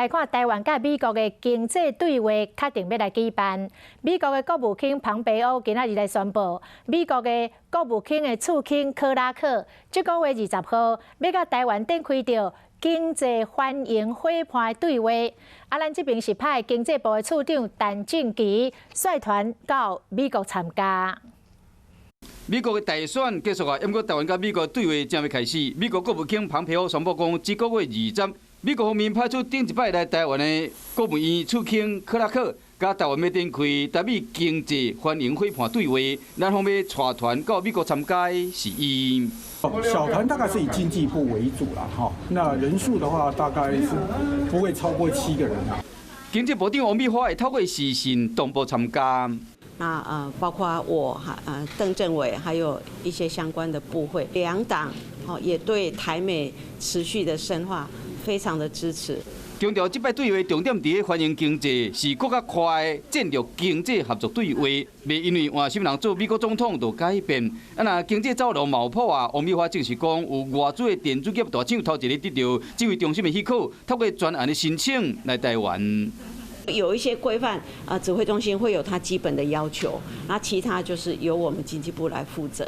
來看台灣佮美國的經濟對話確定欲來舉辦。美國的國務卿龐培歐今仔日來宣布，美國的國務卿的次卿柯拉克，這個月20號欲佮台灣展開著經濟繁榮伙伴對話。啊，咱這邊是派經濟部的次長陳正祺率團到美國參加。美國的大選結束啊，毋過台灣佮美國對話正欲開始。美國國務卿龐培歐宣布講，這個月二十，美國方面派出頂一擺來台灣的國務院次卿柯拉克，佮台灣欲展開台美經濟繁榮伙伴對話，咱方面帶團到美國參加的是伊。小團大概是以經濟部為主啦，哈，那人數的話大概是不會超過7個人啦。經濟部長王美花會透過視訊同步參加。那包括我哈鄧政委，還有一些相關的部會，兩黨也對台美持續的深化非常的支持。強調這擺對話重點佇咧繁榮經濟，是閣較快的戰略經濟合作對話，袂因為換啥物人做美國總統就改變。啊，若經濟走廊嘛有譜啊，王美花證實講有外資的電子業大廠頭一个得著指揮中心的許可，透過專案的申請來台灣。有一些規範啊，指揮中心會有它基本的要求，那其他就是由我們經濟部來負責。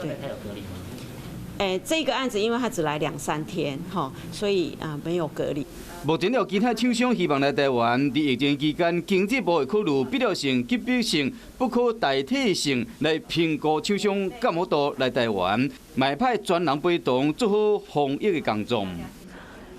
對，他有隔離嗎？欸，這個案子因為他只來兩三天，哈，所以啊沒有隔離。目前有其他廠商希望來台灣，佇疫情期間，經濟部會考慮必要性、急迫性、不可代替性來評估廠商敢有度來台灣，嘛會派專人陪同做好防疫的工作。